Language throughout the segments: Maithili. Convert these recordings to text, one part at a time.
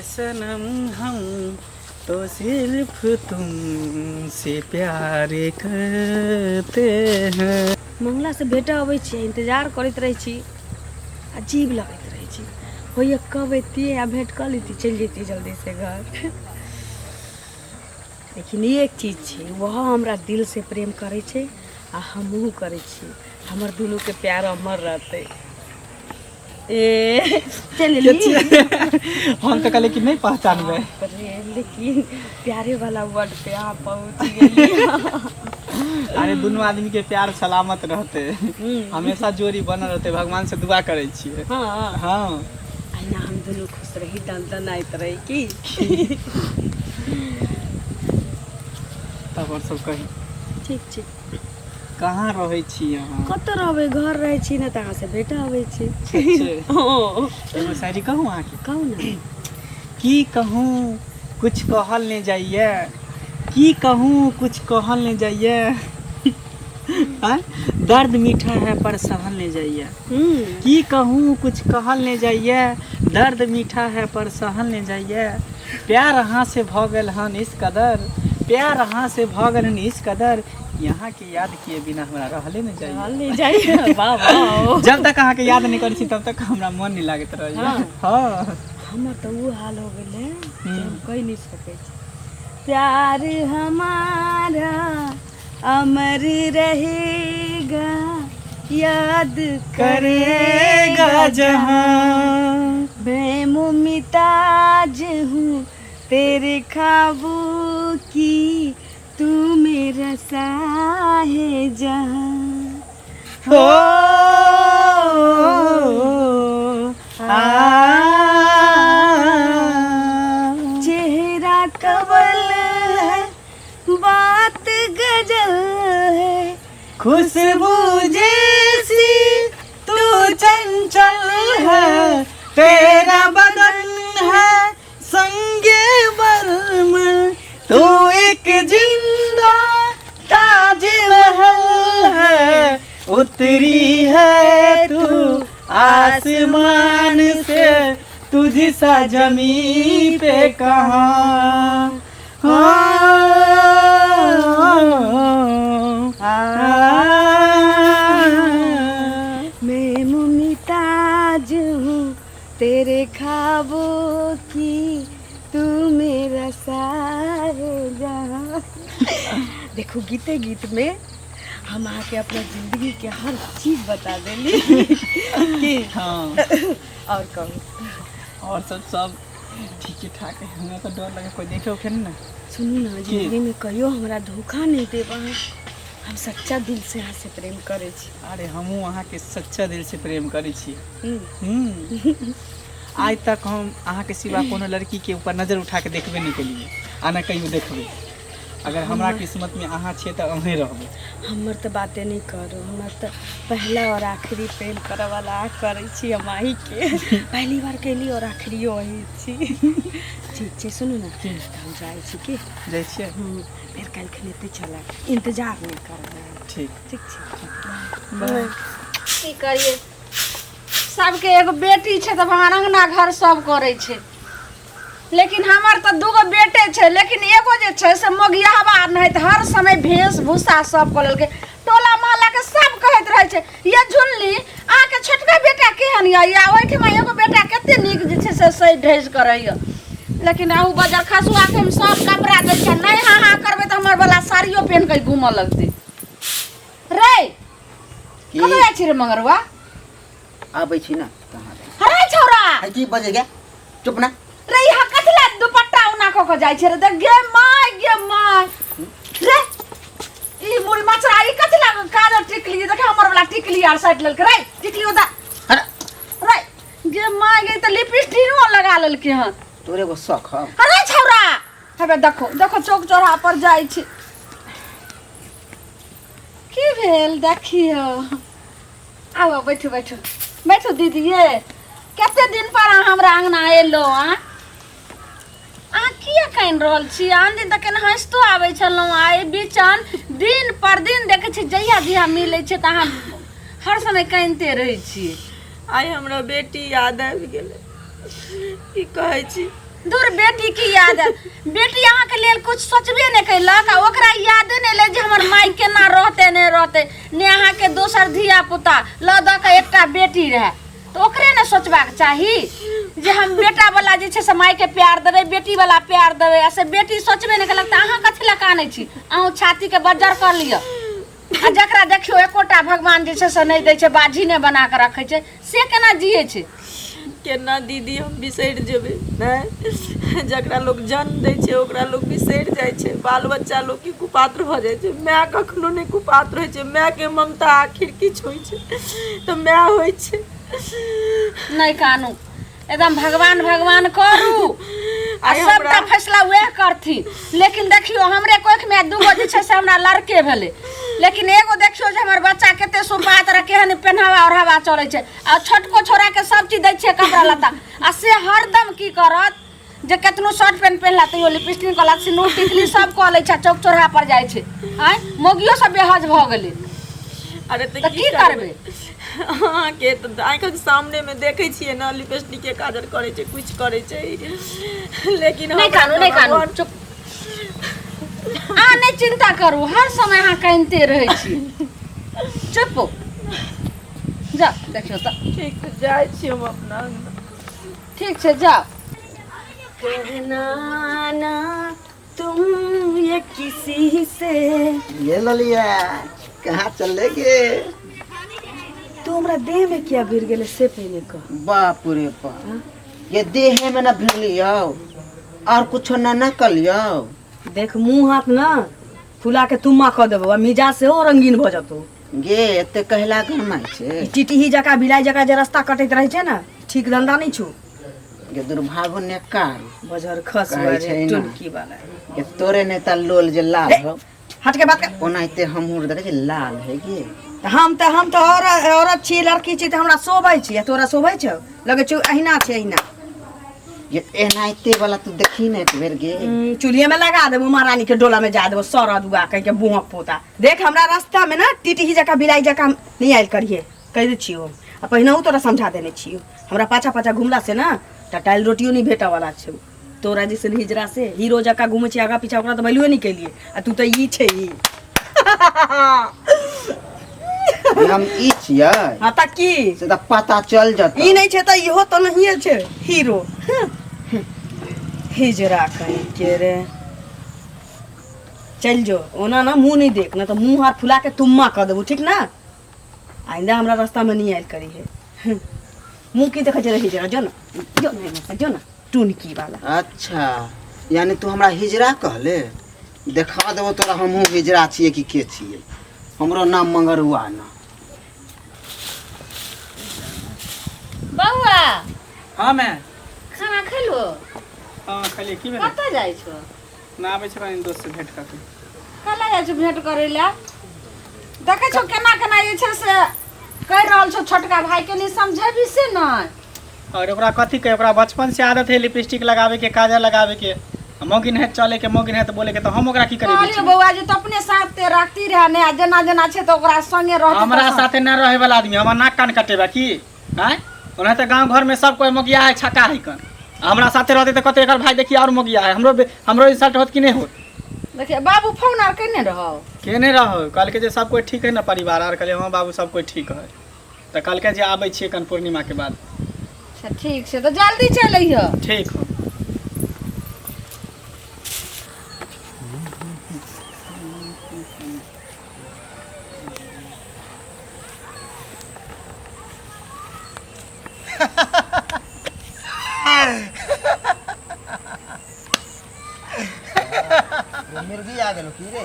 सनम हम तो सिर्फ तुमसे प्यार करते हैं। मंगलासँ भेटऽ अबै छी, इन्तजार करैत रहै छी, अजीब लगैत रहै छी। होइए कब अयतियै आ भेँट कऽ लैतियै, चलि जैतियै जल्दीसँ घर। लेकिन एक चीज छै, ओहो हमरा दिलसँ प्रेम करै छै आ हमहूँ करै छियै। हमर दुनूके प्यार अमर रहतै। ए चल एली। हम तऽ कहलियै कि नहि पहचानबै। बाप रे, लेकिन प्यारे वाला वर्ड पे अहाँ पहुँच गेली। अरे, दुनू आदमी के प्यार सलामत रहते, हमेशा जोड़ी बनल रहते, भगवान से दुआ करै छियै। हाँ। अहिना हम दुनू खुश रही, दनदनाइत रही की। तब और सब कही। ठीक छै। कहाँ रहै छी अहाँ? कतऽ रहबै, घर रहै छी ने तऽ अहाँसँ भेट अबै छी। सच्चे? हँ। एगो शायरी कहूँ अहाँके? कहू ने। की कहूँ कुछ कहल नहि जाइए, की कहूँ कुछ कहल नहि जाइए, आँय? दर्द मीठा है पर सहल नहि जाइए। की कहूँ कुछ कहल नहि जाइए, दर्द मीठा है पर सहल नहि जाइए, प्यार अहाँ से भऽ गेल हन इस कदर, प्यार अहाँ से भऽ गेल हन इस कदर, यहाँ के याद किए बिना हमरा रहले नहि जाइए। रहल नहि जाइए, वाह वाह। जब तक अहाँके याद नहि करै छी तब तक हमरा मन नहि लागैत रहैए। हँ। हमर तऽ ओ हाल हो गेलै जे हम कहि नहि सकै छी। प्यार हमारा अमर रहेगा, याद करेगा जहां, मैं मुमताज हूँ तेरे ख्वाबों की, तू मेरा साहे जहां। हो आ चेहरा कवल है, बात गजल है, खुशबू जैसी तू चंचल है, तेरा बदन है संगे मरमर, तू एक जिंदा ताजमहल है, उतरी है तू आसमान से, तुझ सा जमी पे कहाँ। हाँ, आ, मैं मुमताज हूँ तेरे ख्वाबों की, तू मेरा सारे जहां। देखो, गीते गीत में हम अहाँके अपना जिंदगी के हर चीज बता देली की। हाँ। और कहू। और सब सब ठीके ठाक है। हमरा तऽ डर लगे कोई देखे उखे नहीं ना। सुनू ने, जिंदगी में कहियो हमरा धोखा नहीं देब अहाँ। हम सच्चा दिल से अहाँ से प्रेम करै छी। अरे, हमहूँ अहाँके सच्चा दिल से प्रेम करै छी। आइ तक हम अहाँके सिवा कोनो लड़की के ऊपर नजर उठा के देखबे नहि केलियै आ ने कहियो देखबै। अगर हमरा किस्मत में अहाँ छियै तऽ अहें रहबै। हमर तऽ बाते नहि करू, हमर तऽ पहला और आखिरी प्रेम करऽ वाला करै छी हम अहीँके। पहली बार केली और आखिरियो अहीं छी। ठीक छै, सुनू ने, तऽ हम जाइ छी की। जाइ छियै? फेर काल्हि खन एतै चलब, इन्तजार नहि करबै। ठीक। ठीक छै। बाय। की करियै, सबके एगो बेटी छै तऽ भगवान अङ्गना घर सब करै छै, लेकिन हमर तऽ दूगो बेटे छै, लेकिन एगो जे छै से मोगियाहबा नहि तऽ हर समय वेशभूषा सब कऽ लेलकै। टोला मोहल्लाके सब कहैत रहै छै, ये झुनली, अहाँके छोटका बेटा केहन यऽ, या ओहिठमा एगो बेटा कते नीक जे छै से सजि धजि कऽ रहैए, लेकिन अहू बजर खसुआके हम सब कपड़ा दै छियै, नहि हाँ हाँ करबै तऽ हमर वाला साड़ियो पहिन कऽ घूमऽ लगतै। रे, कतऽ जाइ छी रे मंगरुआ? आबै छी ने, कहाँ जाइ? अरे छौड़ा! है, की बजे गे? चुप ना। रे, यहाँ कथी ला दुपट्टा उना कऽ के जाइ छै रे? देख गे my, गे my रे, ई मुड़ी मचरा, ई कथी ला काजर टिकली? देख, हमर वाला टिकली आर साइड लेलकै रे, टिकली ओदा। अरे। रे गे my गे, तऽ लिपस्टिको लगा लेलकै हन। तोरे एगो शौक हौ। अरे छौड़ा, हेबे देखो देखो, चौक चौराहा पर जाइ छी। की भेल? देखियौ, आउ आउ, बैठू बैठू बैठू। दीदी ये, कते दिन पर अहाँ हमरा अङ्गना एलहुँ? आँ, अहाँ किया कानि रहल छी? आन दिन तऽ केना हँसितो आबै छलहुँ, आ एहि बीचन दिन पर दिन देखै छी, जहिया जहिया मिलै छै तऽ अहाँ हर समय कानिते रहै छी। आइ हमरा बेटी याद आबि गेलै। की कहै छी? दूर बेटी की याद आयल? बेटी अहाँके लेल कुछ सोचबे नहि कयलक आ ओकरा यादे नहि एलै जे हमर माय केना रहतै नहि रहतै। ने अहाँके दोसर धिया पुता लऽ दऽ कऽ एकटा बेटी रहए तऽ ओकरे ने सोचबाक चाही जे हम बेटा वाला जे छै से मायके प्यार देबै, बेटी वाला प्यार देबै। आ से बेटी सोचबे नहि कयलक तऽ अहाँ कथी लए कानै छी? अहूँ छातीके बज्जर कऽ लिअ। आ जकरा देखियौ एकोटा भगवान जे छै से नहि दै छै, बाझी नहि बना कऽ रखै छै, से केना जियै छै? केना दीदी हम बिसरि जेबै? नहि, जकरा लोक जन्म दै छै ओकरा लोक बिसरि जाइ छै। बाल बच्चा लोकके कुपात्र भऽ जाइ छै, माय कखनो नहि कुपात्र होइ छै। मायके ममता आखिर किछु होइ छै तऽ माय होइ छै। नहि कानू, एकदम भगवान भगवान करू आ आइ सबटा हमरा फैसला वएह करथिन। लेकिन देखियौ हमरे कोखिमे दूगो जे छै से हमरा लड़के भेलै, लेकिन एगो देखियौ जे हमर बच्चा कते सुपात रह, केहन पेन्हावा ओढ़ावा चलै छै। आ छोटको छोराके सब चीज दै छियै कपड़ा लत्ता, आ से हरदम की करत जे केतनो शर्ट पैंट पहिनला तैयो लिपस्टिक कऽ सिन्दूर टिकली सब कऽ लै छै, आ चौक चौराहा पर जाइ छै। आँय मौगियो सब बेहज भऽ गेलै। अरे तऽ तऽ की की करबै? करबै? अहाँके तऽ आँखिक सामनेमे देखै छियै ने, लिपस्टिकके काजर करै छै, कुछ करै छै, लेकिन नहि हमरा कानू, तऽ नहि कानू, भगवान चुप। अहाँ नहि चिंता करू, हर समय अहाँ कानिते रहै छी। चुप जा, देखियौ तऽ। ठीक छै, जाइ छी हम अपना अङ्गना। ठीक छै, जाउ। कहना ना तुम ये किसी से। ये ललिया कहाँ चले गे? तू हमरा देह में किया भिड़ गेलै से पहिने कह। बाप रे बाप, ये देहे में ना भिड़लियौ और कुछो ना ना कलियौ। देख मुंह हाथ ना फुला के तुम्मा कऽ देबो आ मिजाज सेहो रंगीन भऽ जेतौ। गे एते कहला गरमाइ छै? ई टिटही जकाँ बिलाइ जकाँ जे रास्ता कटैत रहै छै ने, ठीक धंधा नहि छौ। गे दुर्भागो नेकार बजर खस कहै छै ने। टुनकी वाला। गे तोरे नहि तऽ लोल जे लाल हौ। हट के बात कर। ओनाहिते हमहूँ देखै छी लाल है गे। हम तऽ औरत छी, लड़की छी, तऽ हमरा शोभै छी आ तोरा शोभै छौ? लगै छौ अहिना छै अहिना। गे एनाहिते वाला तू देखी ने एक बेर गे। चूल्हे में लगा देबो, महारानी के डोला में जा देबो सरद उगा कह के बुहक पोता। देख हमरा रास्ता में ना टिटही जकाँ बिलाइ जकाँ नहीं आयल करिहे, कहि दै छियौ। आ पहिनहु तोरा समझा देने छियौ, हमरा पाछा पाछा घुमला से ना टटाइल रोटियो नहीं भेटऽ वाला छौ। तोरा जैसन हिजरा से हीरो जकाँ घूमै छै आगा पीछा, ओकरा तऽ वैल्यूए नहीं केलिए आ तू तऽ ई छै ई। हम ई छियै? हाँ तऽ की से तऽ पता चल जतौ। ई नहीं छै तऽ इहो तऽ नहिए छै हीरो। हिजरा कहीं के रे। चल जो, ओना ना मुँह नहीं देख ना तऽ मुँह हाथ फुला के तुम्मा कऽ देबो, ठीक ना? आइंदा हमरा रास्ता में नहीं आयल करी है। मुँह की देखै छै रे हिजरा? जो ना, जो ना एने से, जो ना टुनकी वाला। अच्छा यानी तू हमरा हिजरा कहले? देखा देबो तोरा हमहूँ हिजरा छियै कि के छियै। हमरो नाम मंगरुआ ना। बौआ। हाँ मैं खाना खेलो? हाँ खलिए। की भेलै? कतऽ जाइ छौ? ना आबै छै कनि दोस्त से भेंट करके। कला जाइ छौ भेंट करै लए? देखै छौ केना केना जे छै से कहि रहल छौ छोटका भाई के, नहीं समझेबी से नहि। और ओकरा कथी कहे, ओकरा बचपन से आदत है लिपस्टिक लगावे के, काजल लगावे के, मौगिन है चले के, मौगिन है तो बोले के, तो हम ओकरा की करी? कहलियो बौआ जे तो अपने साथ ते रखती रहे ने, आ जेना जेना छै तऽ ओकरा संगे रहती। हमरा साथे न रहे वाला आदमी हमर नाक कान कटेबा की? आँय ओना तऽ गाँव घर में सब कोई मोगिया है, छका है कन। हमरा साथे रहते तऽ कहते एकर भाई देखी और मोगिया है। हमरो हमरो इंसल्ट होत कि नहीं होत? देखिए बाबू फोन आर केने रहो? केने रहो, कहलकै जे सब कोई ठीक है ना परिवार आर? कहलियै हाँ बाबू सब कोई ठीक है। तऽ कहलकै जे आबै छियै कन पूर्णिमा के बाद। अच्छा ठीक छै, तऽ जल्दी चलि अइहऽ। ठीक हो। मिर्गी आ गेलो की रे?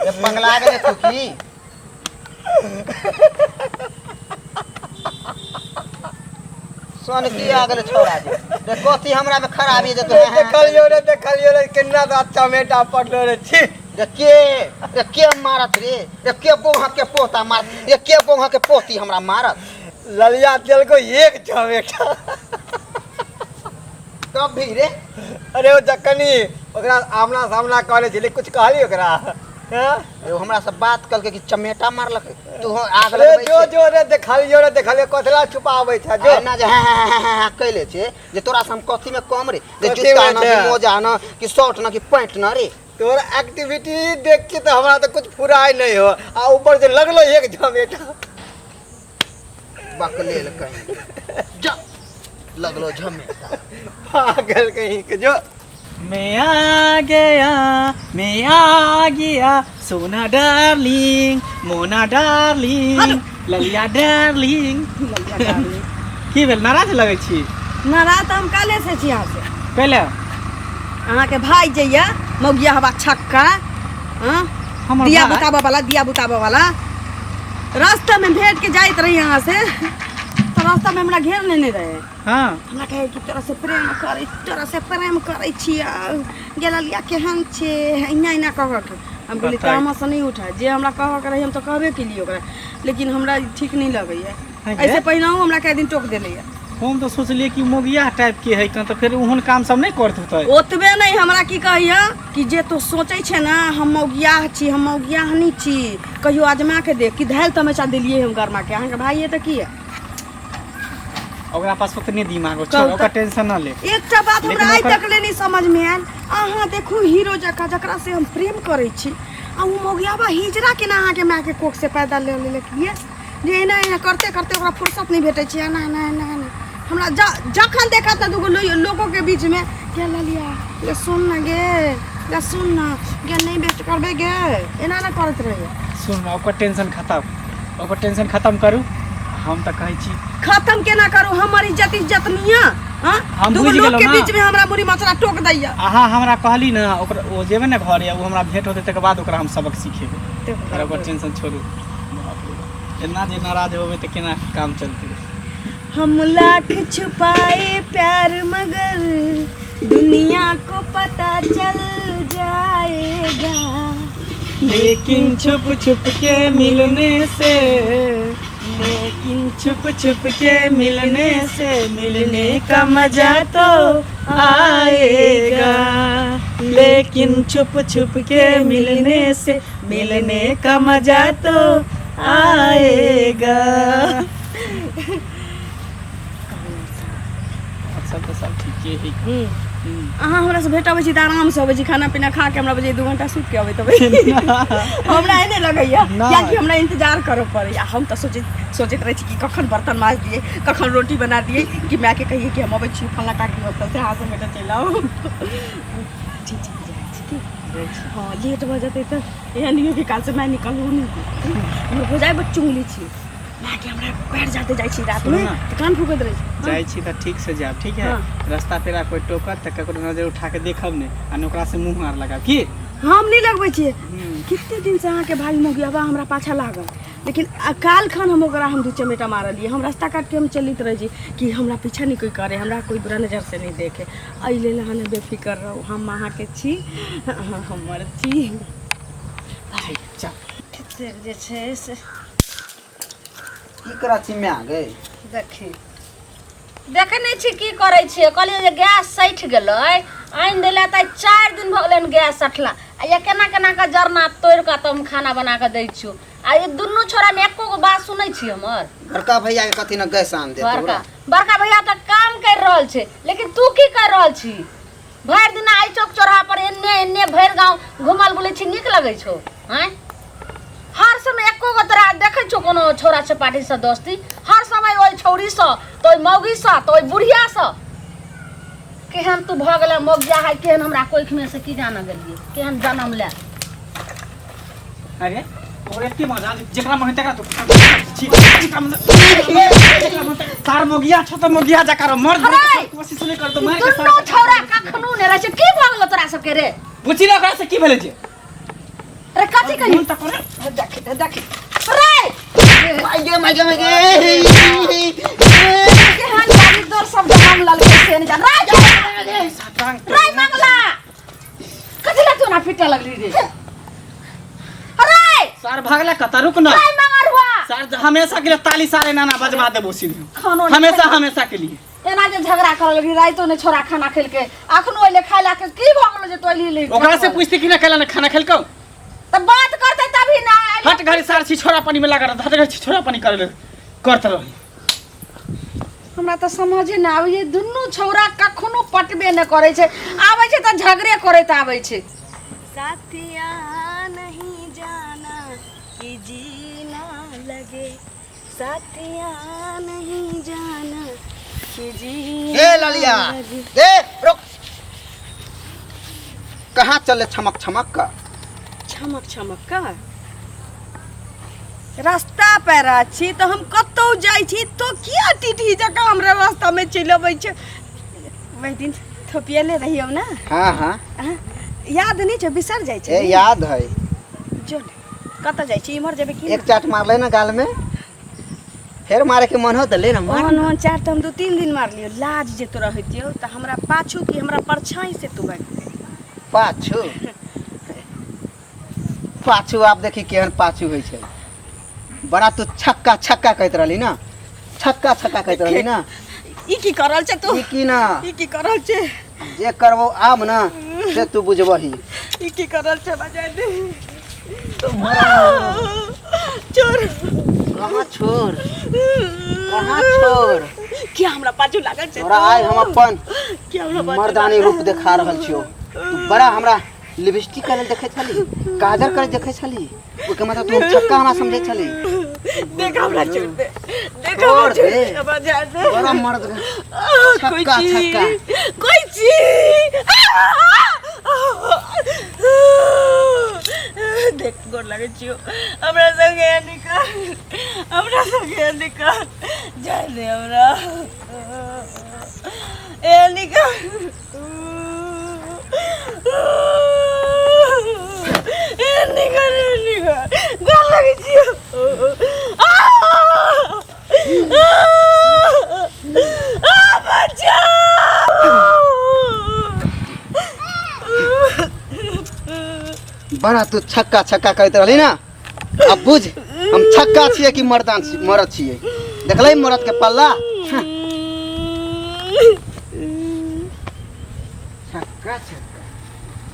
रे पगला गेले तू की? सन की आ गेले छौड़ा जे रे? कथी हमरा में खराबी जे तू? देखलियो रे, देखलियो रे, केना तऽ चमेटा पड़लो रे, छी। रे के रे, के मारत रे? रे के बोहा के पोता मार रे, के बोहा के पोती हमरा मारत? ललिया देलको एक चमेटा। कब भी रे? अरे ओ जखनी ओकरा आमना सामना कहले छलै, कुछ कहली ओकरा? हाँ? एगो हमरा से बात कलकै कि चमेटा मारलकै तू आग अरे लगबै जो छै। जो रे देखलियो रे देखलियो कथला छुपाबै छै जो एना जे हाँ हाँ हाँ हाँ हाँ कैले छै जे तोरा से हम कथी में कम रे जे कथी जूता में न छै? कि मोजा न कि शर्ट न कि पैंट न रे। तोर एक्टिविटी देख के तो हमरा तो कुछ फुराय नहीं हो आ ऊपर से लगलो एक झमेटा। बकलेल कहीं जा लगलो झमेटा पागल कहीं के जो। मैं आ गया, मैं आ गया, सोना डार्लिंग, मोना डार्लिंग, ललिया डार्लिंग। की भेल, नाराज लगै छी? नाराज तऽ हम काल्हे से छी अहाँ से। कैले? अहाँके भाय जे यऽ मौगिया हवा छक्का, हाँ? हमर दिया भाय? बुताबऽ वाला, दिया बुताबऽ वाला। रास्ता में भेंट के जाइत रही अहाँ से तऽ रास्ता में हमरा घेर लेने रहे। हाँ। हमरा कहे कि तोरा से प्रेम करै, तोरा से प्रेम करै छियै, गेललिया केहन छै, एना एना कहऽ के। हम कहलियै बताइ। तामस नहि उठा, जे हमरा कहऽ के रहै हम तऽ कहबे केलियै ओकरा, लेकिन हमरा ठीक नहि लगैया। हैं गे? एहिसँ पहिनहु हमरा कए दिन टोक देलैया। हम तऽ सोचलियै कि मोगिया टाइप के है, तऽ फेर ओहन काम सब नहि करत होतै। ओतबे नहि हमरा की कहैया कि जे तू सोचै छै ने हम मौगियाह छी, हम मौगियाह नहि छी, कहियो आजमा के देख कि धैल तमेचा देलियै हम गरमा के, अहाँके भाइये तऽ की है। ओकरा पास ओतने दिमाग हो, कहू छोड़, तऽ। ओकर टेंशन न ले। एकटा बात लेकिन हमरा आइ ओकर- तक ले नहि समझ में आयल, अहाँ देखू हीरो जकाँ जकरा से हम प्रेम करै छी आ ओ मौगियाबा हिजड़ा केना अहाँके मायके कोख से पैदा ले लेलक ये, जे एना एना करते करते ओकरा फुर्सत नहि भेटै छै, एना एना एना एना हमरा जखन देखत ने दूगो लोगोके बीचमे गे ललिया गे सुन न गे, गे सुन न गे, नहि बेस्ट करबै गे, एना एना करैत रहैया। सुन न, ओकर टेंशन खत्म, ओकर टेंशन खत्म करू। हम तऽ कहै छी खत्म केना करू, हमर इज्जत इज्जत नहीं है, हाँ? हम दूगो बुझि लोग गेलहुँ के ना। बीच में हमरा मुड़ी मचरा टोक दैया। अहाँ हमरा कहली ने, ओकर ओ जेबै ने घरे, ओ हमरा भेंट होतै तकर बाद ओकरा हम सबक सिखेबै। तऽ और ओकर टेंशन छोड़ू। बाप रे बाप, एना जे नाराज होबै तऽ केना काम चलतै। हम लाख छुपाए प्यार मगर दुनिया को पता चल जाएगा, लेकिन छुप छुप के मिलने से, लेकिन छुप छुप के मिलने से मिलने का मजा तो आएगा, लेकिन छुप छुप के मिलने से मिलने का मजा तो आएगा। सब तऽ सब ठीके है। अहाँ हमरा से भेट अबै छी तऽ आराम से अबै छी, खाना पीना खा के हमरा बजे 2 घंटा सुति के अबैत अबै। हमरा एने लगैया नहि। कियाकि हमरा इंतजार करऽ पड़ैया। हम तऽ सोचैत रहै छी कि कखन बर्तन माज दियै, कखन रोटी बना दियै, कि मायके कहियै कि हम अबै छी फल्लाँ काकी ओतऽ से अहाँ से भेटऽ चलि आउ। ठीक छै, जाइ छी की? हँ, लेट भऽ जेतै तऽ एहन नहि कि काल्हिसँ माय निकलबो नहि करतै। हमर भौजाइ बड़ चुगली छी, मायके हमरा पैर जाते जाइ छी रातिमे सुनू ना। तऽ कान फूकैत रहै छी। जाइ छी तऽ ठीक से जायब, ठीक है? हाँ। रास्ता पेरा कोई टोकत तऽ ककरो नजर उठा के देखब नहि, आ ने ओकरा से मुँह आर लगाब की? हम नहि लगबै छियै। कते दिन से अहाँके भाई मौगियाबा हमरा पाछा लागल, लेकिन अकाल खन हम ओकरा हम 2 चमेटा मारलियै। हम रास्ता काट के हम चलैत रहै छी कि हमरा पीछा नहि कोई करे, हमरा कोई बुरा नजर से नहि देखे, एहि लेल अहाँ नहि बेफिक्र रहू, हम अहाँके छी, अहाँ हमर छी। ठीक, चल। कतेक जे छै से की करै छी माय गे? देखी देखै नहि छी की करै छियै। कहलियै जे गैस सठि गेलै, आनि देला तऽ आइ 4 दिन भऽ गेलै हन गैस सठला, आ ये केना केना कऽ जरना तोड़ि कऽ तऽ हम खाना बना कऽ दै छियौ। आ ई दुनू छोड़ामे एको गो बात सुनै छी हमर? बड़का भैया के कथी ने गैस आन देत बड़का बड़का भैया तऽ काम करि रहल छै, लेकिन तू की करि रहल छी? भरि दिना एहि चौक चौराहा पर एन्ने एन्ने भरि गाँव घुमल बुलै छी, नीक लगै छौ? आँय, हर समय एको गो तोरा देखै छौ कोनो छौड़ा चपाटीसँ दोस्ती? हर समय ओहि छौड़ीसँ तऽ ओहि मौगीसँ तऽ ओहि बुढ़ियासँ। केहन तू भऽ गेलै मौगिया है, केहन हमरा कोखिमे से की जान गेलियै, केहन जनम ले। अरे और एते मजा जेकरा मन तकरा तो छी, जेकरा मन जेकरा मन तार मोगिया छ त मोगिया जका रो मर्द अरे! कोशिश नहीं कर तो मार के दुनू छौड़ा कखनो नहि रहै छै। की भऽ गेलो तोरा सबके रे? पूछी ना ओकरा से की भेलै छै। अरे कथी कही? मन त करे। देखी देखी रे माय गे, माय गे, माय गे। केहन गाड़ी तोर सब जनम ललकै से नहि जान। रे रे मंगला, कथी ला तू ना पिटे लगली रे? अरे सार भागला कता, रुक ना। रे मंगरुआ सार हमेशा के लिए ताली सारे नाना बजवा देबो सीधे। खानो नहीं हमेशा खेलकै। हमेशा के लिए। एना जे झगड़ा करऽ लगली, राइतो ने छोरा खाना खेलकै, अखनो अइले खाय ला के की भऽ गेलो जे तू अइली ले? ओकरा से पूछती कि ना कैला ना खाना खेलकौ? त तऽ बात करतै तभी ना। हट घड़ी सार छी छोरा पानी में लगा रहत, हट घड़ी छोरा पानी करे ले करत रही। हमरा तऽ समझे ना आबै छै, दुनू छौड़ा कखनो पटबे नहि करै छै, आबै छै तऽ झगड़े करैत आबै छै। साथिया नहीं जाना कि जीना लगे, साथिया नहीं जाना कि जीना ए ललिया लगे। ए रुक, कहाँ चले छमक छमक का? छमक छमक का रास्ता पैरा छी तऽ हम कतौ जाइ छी तो किया टीटी जकाँ हमरा रास्तामे चलि अबै छै? ओहि दिन थोपियले रहियौ ने? हाँ हाँ। आँ, याद नहि छै? बिसर जाइ छै? ए याद है। जो ने, कतऽ जाइ छी? इम्हर जेबै की? एक चाट मारले ना गाल में, फेर मारे के मन हो तऽ ले ना मार। ओहन ओहन चाट तऽ हम 2-3 दिन मारलियौ। लाज जे तोरा होइतियौ तऽ हमरा पाछू की हमरा परछाई से तू भागितै। पाछू पाछू आप देखी केहन पाछू होइ छै। बड़ा तू छक्का छक्का कहैत रहली ना, छक्का छक्का कहैत रहली ना। ई की कर रहल छै तू? ई की ना? ई की कर रहल छै? जे करबो आब ना से तू बुझबही। ई की कर रहल छै? बजाय दे। चोर। कहाँ छोड़, कहाँ छोड़? किया हमरा पाछू लागल छै? तोरा आइ हम अपन किया हमरा पाछू मर्दानी रूप देखा रहल छियौ। तू बड़ा हमरा लिपस्टिक करल देखै छली, काजर करल देखै छली, ओहिके मतलब तू हम छक्का हमरा समझै छली। देख हमरा छोड़ दे, देख हमरा छोड़ छोड़ दे। दे, हमरा जाय दे। बड़ा मर्द कोई छक्का चीज छक्का। कोई चीज देख, गोर लगै छियौ, हमरा संगे निकल, हमरा संगे निकल, जाय दे हमरा, ए निकल, ए निकल, ए निकल, गोर लगै छियौ। आ आ बचाओ। बड़ा तू छक्का छक्का कहैत रहली ना, अब बुझ हम छक्का छियै कि मर्दान छी, मरद छियै। देखलै मरद के पल्ला? हाँ। छक्का छक्का।